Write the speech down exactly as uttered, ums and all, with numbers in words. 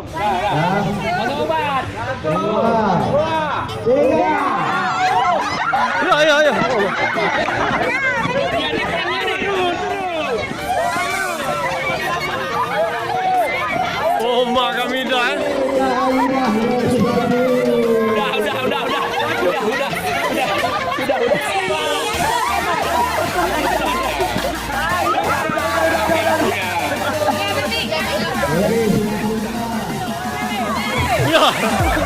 Masuk obat. Dua. Tiga. Ya, ya, ya. Oh, mak kami dah, eh. Udah, udah, udah, udah. Udah, udah, udah, udah, udah. Ya.